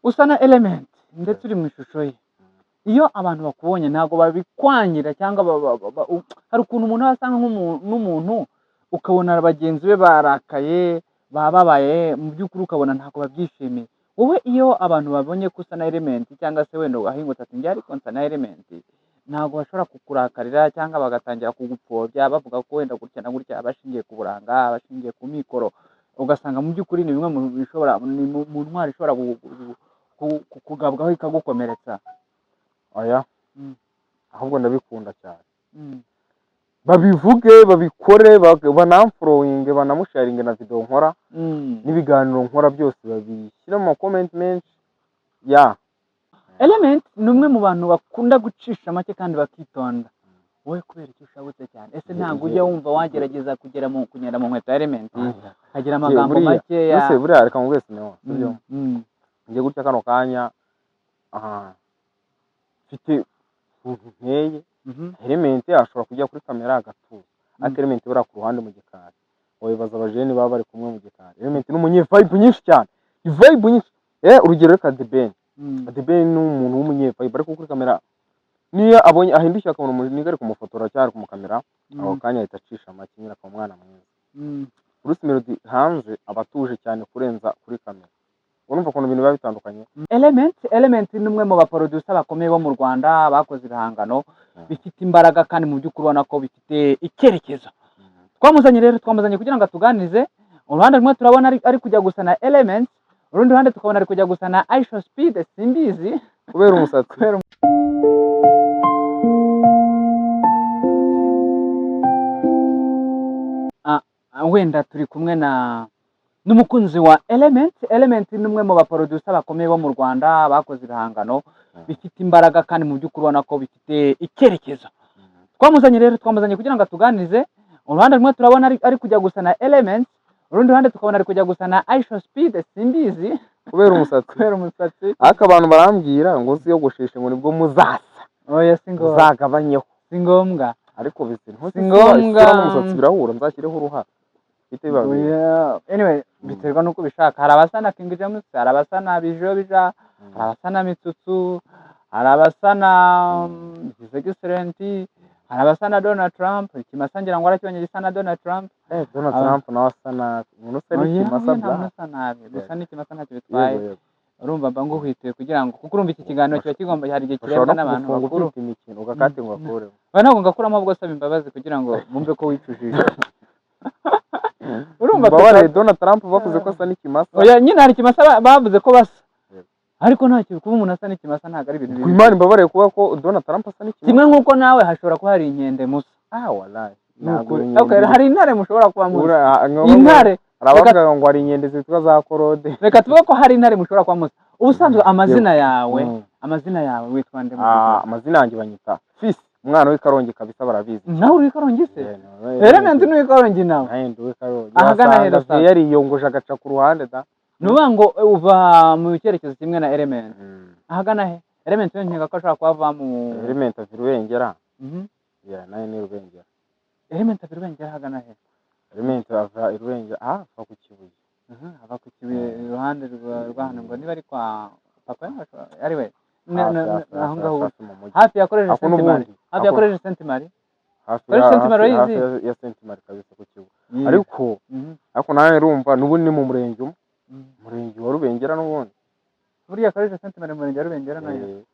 Usa na Element ndetse uri mu ishusho ye. Iyo abantu bakubonye ntabwo babikwangira cyangwa hari ukuntu umuntu aba asa n'umuntu ukabona bagenzi be barakaye, bababaye, mu by'ukuri ukabona ntabwo babyishimiye. Wowe iyo abantu babonye ko usa na Element cyangwa se wenda wahingutse ati njye ariko nsa na Element, ntabwo bashobora kukurakarira cyangwa bagatangira kugupfobya bavuga ko wenda gutya na gutya, bashingiye ku buranga, bashingiye ku mikoro, ugasanga mu by'ukuri ni bimwe mu bishobora, ni mu ntwaro ishobora kugabwaho ikagukomeretsa. Oya, ahubwo ndabikunda cyane. Babivuge, babikore, banamfollowinge, banamusharinge na video nkora n'ibiganiro nkora byose, babishyire mu comment menshi ya. Element ni umwe mu bantu bakunda gucisha make kandi bakitonda. Wowe kubera icyo ushabutse cyane, ese ntabwo ujya wumva wagerageza kugera mu kunyera mu nkweto ya Element, ukagira amagambo makeya? Ese buriya reka mubwese niho sibyo? Njye gutya kano kanya, aha mfite ukuntu nteye. Element ashobora kujya kuri kamera agatuza, ariko Element buriya ku ruhande mu gikari wabibaza abajene baba bari kumwe mu gikari. Element ni umunye vibe nyinshi cyane, vibe nyinshi. Urugero reka The Ben. The Ben ni umuntu w'umunye vibe, ariko kuri kamera niyo abonye ahindukiye akabona umuntu ari kumufotora cyangwa ari kumukamera, ako kanya ahita acisha make nyine, akaba umwana mwiza. Bruce Melody hanze aba atuje cyane kurenza kuri kamera. Urumva ukuntu ibintu biba bitandukanye. Element ni umwe mu baproducer bakomeye bo mu Rwanda bakoze ibihangano bifite imbaraga kandi mu by'ukuri ubona ko bifite icyerekezo. Twamuzanye rero, twamuzanye kugira ngo atuganirize. Uruhande rumwe turabona ari kujya gusa na Element, urundi ruhande tukabona ari kujya gusa na Aisha Speed, simbizi. Kubera umusatsi. Kubera wenda turi kumwe na n'umukunzi wa Element. Element ni umwe mu baproducer bakomeye bo mu Rwanda bakoze ibihangano bifite imbaraga kandi mu by'ukuri ubona ko bifite icyerekezo. Twamuzanye rero, twamuzanye kugira ngo atuganirize. Uruhande rumwe turabona ari kujya gusa na Element, urundi ruhande tukabona ari kujya gusa na Aisha Speed, simbizi. Kubera umusatsi. Kubera umusatsi. Ariko abantu barambwira ngo uziyogosheshe ngo nibwo muzasa. Oya, si ngombwa. Uzagabanyeho. Si ngombwa. Ariko bise ntuzi Si ngombwa. Isura n'umusatsi birahura, nzashyireho uruhara bite biba bibiri. Oya, anyway, biterwa n'uko ubishaka. Hari abasa na King James, hari abasa na Bijobija, hari abasa na Mitsutsu, hari abasa na His Excellency, hari abasa na Donald Trump. Ikimasa ngira ngo arakibonye gisa na Donald Trump. Donald Trump nawe asa nabi, umuntu usa Oya, n'ikimasa oya, nta bra. muntu usa nabi, gusa n'ikimasa ntacyo bitwaye. Yego, yego. Urumva mba nguhwituye kugira ngo, kuko urumva iki kiganiro kiba kigomba, hari igihe Ushobora kirebwa no n'abantu kugufunga bakuru. ufite imikino ugakate ngo akuremo. Oya, ntabwo ngakuramo, ahubwo saba imbabazi kugira ngo bumve ko wicujije. Urumva Mbabarire, Donald Trump bavuze ko asa n'ikimasa. Oya nyine, hari ikimasa bavuze ko basa. Yego. Ariko ntacyo, kuba umuntu asa n'ikimasa ntabwo ari ibintu Ku bibi. Imana imbabarire kuba ko Donald Trump asa n'ikimasa. Kimwe nk'uko nawe hashobora kuba hari inkende musa. Ah, wallahi. Ni Ntabwo ukuri. iyo Okay, nkende hari intare mushobora kuba musa. Intare Intare. Hari abavuga ngo hari inkende zitwa za korode. Reka tuvuge ko hari intare mushobora kuba musa. Ubusanzwe amazina yawe, amazina yawe witwa nde mu by'ukuri? Amazina yanjye banyita Fisi, umwana w'i Karongi kabisa, barabizi. Nawe uri Karongi se? Yeah, no, Element ni uw'i Karongi nawe? Nawe ndi uw'i Karongi. Ahagana Wasanga hera sasa. Yariyongoje agaca ku ruhande da. Ni ukuvuga ngo uva mu cyerekezo kimwe na Element. Ahagana he? Element we nkeka ko ashobora kuba ava mu Element ava i Rubengera. Yeah, nawe ni Rubengera. Element ava i Rubengera ahagana he? Element ava i Rubengera, ava ku Kibuye. Ava ku Kibuye, iruhande rwa hano ngo niba ari kwa papa ari we Hafi, hafi, aho hafi, ngaho. Hafi mu mujyi. Hafi ya College Ako Sainte Marie. n'ubundi. Hafi ya College Sainte Marie. Hafi College Sainte Marie hafi urayizi? ya Sainte Marie kabisa, ku Kibuye. Ariko nawe urumva n'ubundi ni mu murenge umwe, umurenge wa Rubengera n'ubundi. Buriya College Sainte Marie mu murenge wa Rubengera nayo?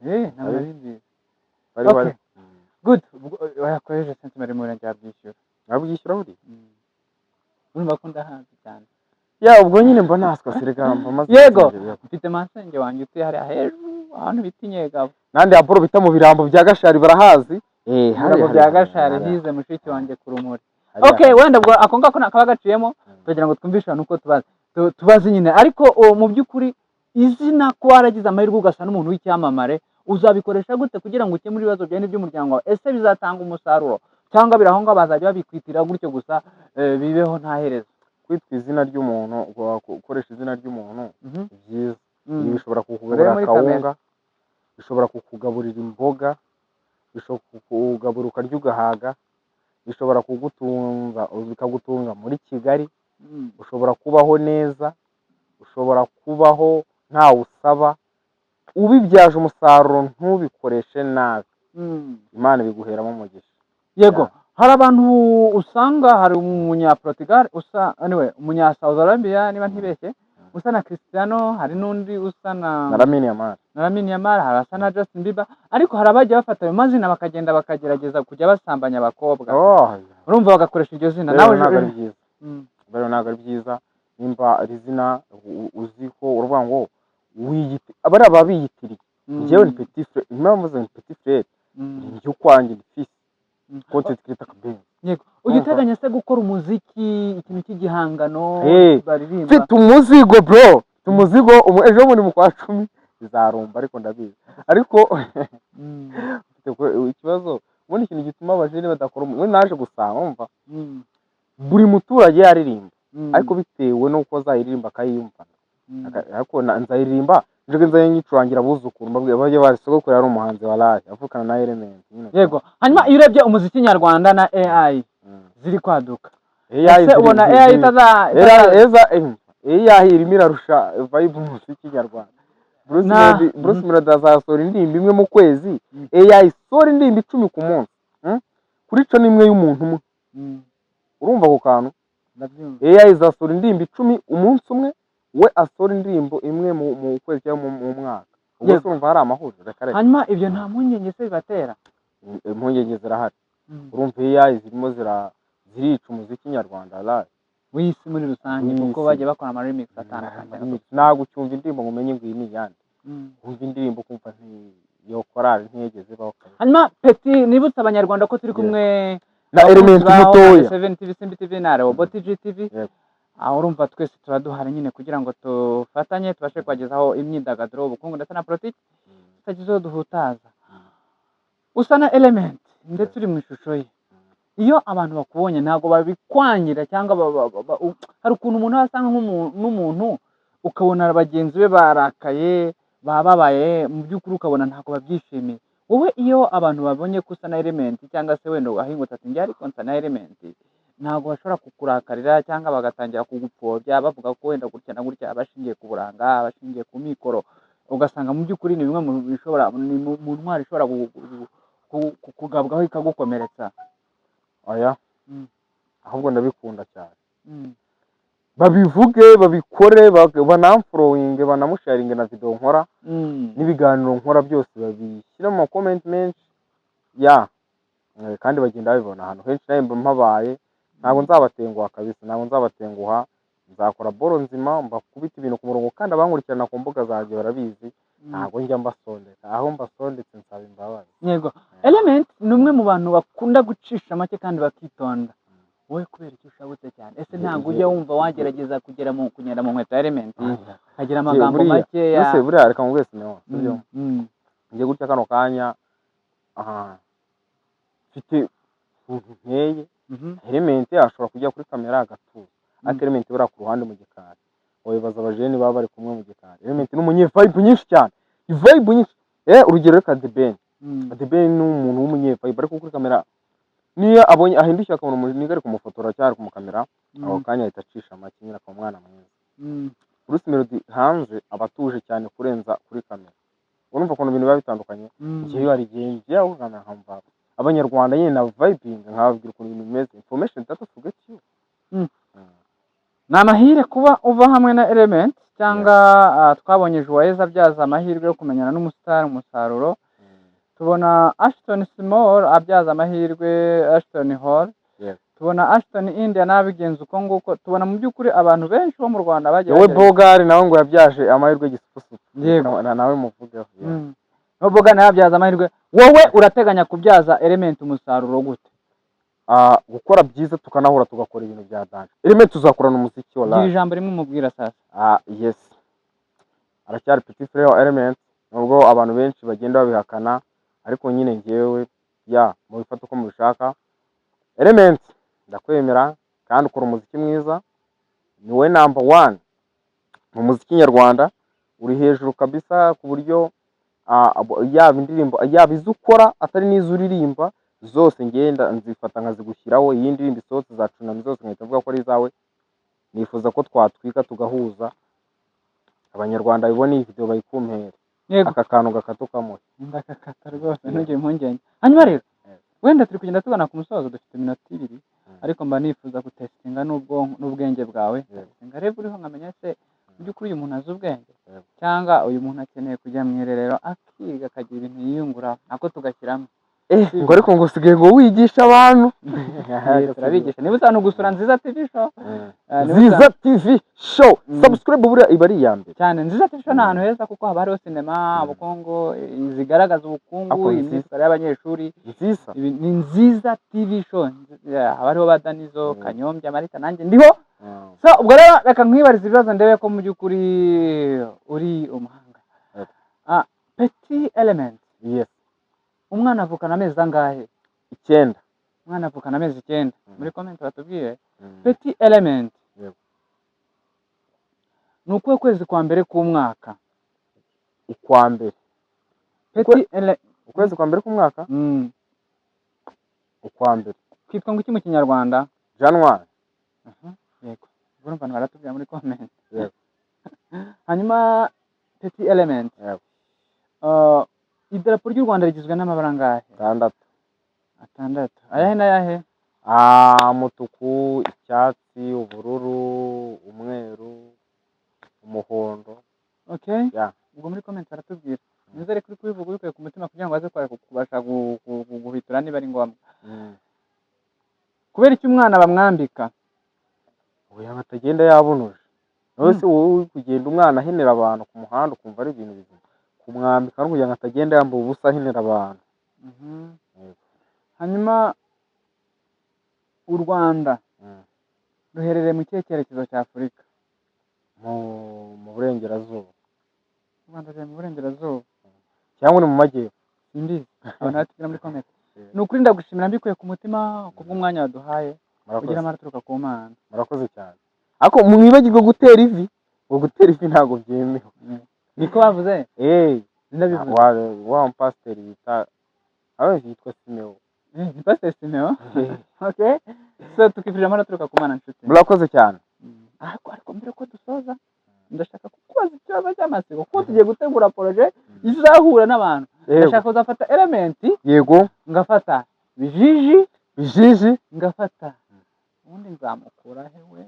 Eh, Ntabwo nari mbizi. Bari Okay. bari. Good. Ubwo oya, College Sainte Marie mu murenge wa Bwishyura. Wabwishyura buri? Urumva ko ndahazi cyane. Ya, ubwo nyine mba naswa serega mba maze Yego. yego. Mfite masenge wanjye utuye hariya hejuru ahantu bita Inyegabo. Nandi aporo bita mu birambo bya Gashari barahazi. Ibirambo bya Gashari hize mushiki wanjye ku Rumuri. Okay, wenda ubwo ako ngako nakaba gaciyemo kugira ngo twumvishe abantu uko tubazi. Tubazi nyine, ariko mu by'ukuri izina ko waragize amahirwe ugasa n'umuntu w'icyamamare, uzabikoresha gute kugira ngo ukemure ibibazo byawe n'iby'umuryango wawe? Ese bizatanga umusaruro cyangwa biri aho ngaho bazajya babikwitira gutyo gusa, bibeho nta herezo? Kwitwa izina ry'umuntu, gukoresha izina ry'umuntu ni byiza. Ibi bishobora Urebe kukugaburira muri akawunga, bishobora kukugaburira imboga, bishobora kukugaburira ukarya ugahaga, bishobora kugutunga, bikagutunga muri Kigali. Ushobora kubaho neza, ushobora kubaho. Ntawe usaba, ubibyaje umusaruro, ntubikoreshe nabi, Imana ibiguheramo umugisha. Yego, hari abantu usanga hari umunyaportugal usa, anyway, umunya Saudi Arabia niba ntibeshye, usa na Cristiano, hari n'undi usa na Na Lamine Yamal. Na Lamine Yamal, hari asa na Justin Bieber, ariko hari abajya bafata ayo mazina bakagenda bakagerageza kujya basambanya abakobwa. Oh, urumva, bagakoresha iryo zina. Rero Nawe ntabwo ari byiza. Rero ntabwo ari byiza. Nimba iri zina uzi ko uravuga ngo wiyite, abari aba biyitiriye. Njyewe ni petit frère. Impamvu mvuze ni petit frère, ni njye ukwanjye, ni fils, content creator Kabenzi. Yego, ujya Urumva? uteganya se gukora umuziki, ikintu cy'igihangano baririmba? Mfite umuzigo, bro, mfite umuzigo. Ejo bundi mu kwa 10 bizarumba, ariko ndabizi, ariko mfite ikibazo. Ubundi ikintu gituma abajene badakora ubundi naje gusanga, wumva, buri muturage yaririmba, ariko bitewe n'uko azayiririmba akayiyumva. Ariko nzayiririmba nje, nzajya nyicurangira abuzukuru, mbabwira bajye bazi sogokuru yari umuhanzi wa live avukana na Element nyine. Yego, hanyuma iyo urebye umuziki nyarwanda na AI ziri kwaduka, AI ese ubona AI AI irimo irarusha vibe umuziki nyarwanda. Bruce Melody, Bruce Melody azasohora indirimbo imwe mu kwezi, AI isohora indirimbo 10 ku munsi. Kuri co n'imwe y'umuntu umwe. Urumva ako kantu? Ndabyumva. AI izasohora indirimbo 10 umunsi umwe, we asohora indirimbo imwe mu kwezi cyangwa mu mwaka. Ubwo se urumva hari amahuriro? Reka reka. Hanyuma ibyo nta mpungenge se bibatera? Impungenge zirahari. Urumva AI zirimo zirica umuziki nyarwanda live. W'isi muri rusange, kuko W'isi. bagiye bakora ama remix atandukanye. Ntabwo ucyumva indirimbo ngo umenye ngo iyi ni iyande. Wumva indirimbo ukumva iyo korali ntiyigeze ibaho kabisa. Hanyuma Petit, nibutse Abanyarwanda ko turi kumwe na abakunzi Element ba mutoya. Seven TV, Simbi TV na Robot TV. Aho urumva twese tuba duhari nyine kugira ngo tufatanye, tubashe kubagezaho imyidagaduro, ubukungu ndetse na politiki, tutagize uwo duhutaza. Usa na Element, ndetse uri mu ishusho ye. Iyo abantu bakubonye ntabwo babikwangira cyangwa hari ukuntu umuntu aba asa n'umuntu, ukabona bagenzi be barakaye, bababaye, mu by'ukuri ukabona ntabwo babyishimiye. Wowe iyo abantu babonye ko usa na Element, cyangwa se wenda wahingutse ati njye ariko nsa na Element, ntabwo bashobora kukurakarira cyangwa bagatangira kugupfobya, bavuga ko wenda gutya na gutya, bashingiye ku buranga, bashingiye ku mikoro, ugasanga mu by'ukuri ni bimwe mu bishobora, ni mu ntwaro ishobora kugabwaho ikagukomeretsa? Oya, ahubwo ndabikunda cyane. Babivuge, babikore, banamfollowinge, banamusharinge na video nkora n'ibiganiro nkora byose, babishyire mu makomenti menshi ya. Kandi bagenda babibona ahantu henshi, nawe mba mpabaye. Ntabwo nzabatenguha kabisa, ntabwo nzabatenguha. Nzakora boro nzima, mbakubita ibintu ku murongo, kandi abankurikirana ku mbuga zanjye barabizi, ntabwo njya mbasondeka. Aho mbasondetse nsaba imbabazi. Yego, Element ni umwe mu bantu bakunda gucisha make kandi bakitonda. Wowe kubera icyo ushabutse cyane, ese ntabwo ujya wumva wagerageza kugera mu kugenda mu nkweto ya Element, ukagira amagambo makeya? Mbese buriya reka mubwire, Simeon, sibyo? Njye gutya kano kanya, aha mfite ukuntu nteye. Element ashobora kujya kuri kamera agatuza, ariko Element buriya ku ruhande mu gikari wabibaza abajeni baba bari kumwe mu gikari, Element ni umunyevibe nyinshi cyane, vibe nyinshi. Urugero reka The Ben. The Ben ni umuntu w'umunyevibe, ariko kuri kamera niyo abonye ahindukiye akabona umuntu ari kumufotora cyangwa ari kumukamera, ako kanya ahita acisha make nyine, akaba umwana mwiza. Bruce Melody hanze aba atuje cyane kurenza kuri kamera. Urumva ukuntu ibintu biba bitandukanye? Njyewe hari igihe njya kuri kamera nkamva Abanyarwanda nyine na vibing, nkababwira ukuntu ibintu bimeze, information data forget you. Ni amahire kuba uva hamwe na Element, cyangwa twabonye Juwayeze abyaza amahirwe yo kumenyana n'umusitari umusaruro, tubona Ashton Small abyaza amahirwe Ashton Hall, tubona Ashton India nabigenza uko nguko, tubona mu by'ukuri abantu benshi bo mu Rwanda bagiye Wowe bagerageza. Bogari nawe ngo yabyaje amahirwe gisupusupu. Yego. Nawe muvugeho, yeah. No Boga nawe abyaza amahirwe. Wowe urateganya kubyaza Element umusaruro gute? Gukora byiza, tukanahura, tugakora ibintu bya danger. Element tuzakorana umuziki wa Gira live. ijambo rimwe umubwira sasa. Yes, aracyari petit frère wa Element, nubwo abantu benshi bagenda babihakana, ariko nyine njyewe ya mubifata uko mubishaka. Element ndakwemera kandi ukora umuziki mwiza, ni we number one mu muziki nyarwanda, uri hejuru kabisa, ku buryo yaba indirimbo, yaba izo ukora atari n'izo uririmba, zose ngenda nzifata nkazigushyiraho. Iyi ndirimbo isohotse za Tsunami zose nkahita mvuga ko ari izawe. Nifuza ko twatwika tugahuza. Abanyarwanda bibona iyi video bayikumpere. Yego. Aka kantu gakatukamuhe. Ndakakata rwose, ntugire impungenge. Hanyuma rero, wenda turi kugenda tugana ku musozo, dufite iminota 2, ariko mba nifuza gutestinga n'ubwonko n'ubwenge bwawe. Testinga rero uriho nkamenya se mu by'ukuri uyu muntu azi ubwenge, cyangwa uyu muntu akeneye kujya mu irerero akiga akagira ibintu yiyungura, nako tugashyiramo. Ngo ariko ngo usigaye ngo wigisha abantu. Turabigisha. Niba usanga gusura Nziza TV Show, niba Nziza TV Show, subscribe, buriya iba ari iya mbere. Cyane. Nziza TV Show ni ahantu heza kuko haba hariho sinema, ubukungu, zigaragaza ubukungu, Ako nziza. imyitwarire y'abanyeshuri. Nziza. Ibi ni Nziza TV Show. Yeah, haba hariho ba Danizo, Kanyombya, Marita, nanjye ndiho. So ubwo rero reka nkwibarize ibibazo ndebe ko mu by'ukuri uri umuhanga. Yego. Petit Element, Yes. umwana avukana amezi angahe? 9. Umwana avukana amezi 9. Muri comment batubwire. Petit Petit Element, Yego. ni ukuhe kwezi kwa mbere k'umwaka? Ukwa mbere. Petit ele Ukwezi kwa mbere k'umwaka? Mm. Ukwa mbere. Kitwa ngo iki mu Kinyarwanda? January. Yego, ubwo urumva baratubwira muri comment. Yego. Hanyuma Petit Element, Yego. Idarapo ry'u Rwanda rigizwe n'amabara angahe? 6. 6. Ayahe n'ayahe? Umutuku, icyatsi, ubururu, umweru, umuhondo. Okay. Yeah. Ubwo muri comment baratubwira. Nizere ko uri kubivuga ubikuye ku mutima kugira ngo baze kubasha guhwitura niba ari ngombwa. Kubera icyo umwana bamwambika? Oya, batagenda yabunuje. Nawe se wowe uri kugenda umwana ahenera abantu ku muhanda ukumva ari ibintu bizima? Kumwambika no kugira ngo atagenda yambaye ubusa ahenera abantu. Yego. Hanyuma u Rwanda ruherereye mu kihe cyerekezo cya Afurika? Mu burengerazuba. U Rwanda ruri mu burengerazuba? Cyangwa ni mu majyepfo? Simbizi, abantu batubwira muri comment. Yego. Ni ukuri ndagushimira mbikuye ku mutima kubw'umwanya waduhaye. Murakoze. Ugira amahoro aturuka ku Mana. Murakoze cyane, ariko mwibagirwe gutera ivi. Ngo gutera ivi ntabwo byemewe. Niko bavuze? Eh. Ndabivuze. Wa mupasiteri bita, aho yitwa Simeo. Ni Pasiteri Simeo. Okay, so tukifurije amahoro aturuka ku Mana, nshuti. Murakoze cyane. Ariko mbere ko dusoza ndashaka kukubaza ikibazo cy'amatsiko, kuko tugiye gutegura projet izahura n'abantu. Ndashaka kuzafata Element, ngafata Bijiji, Bijiji. ngafata ubundi nzamukura he we?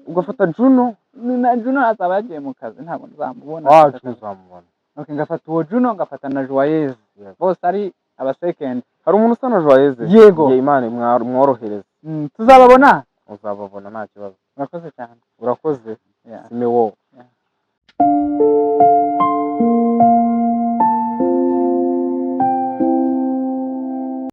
Ugafata Juno. Ni na Juno azaba yagiye mu kazi, ntabwo nzamubona. Wacu uzamubona. Okay, ngafata uwo Juno, ngafata na Joyeuse, bose ari abasekendi. Hari umuntu usa na Joyeuse? Yego. Ye, Imana mworohereze. Tuzababona. Uzababona, nta kibazo. Murakoze cyane. Urakoze. Yeah. Simeo. Yeah.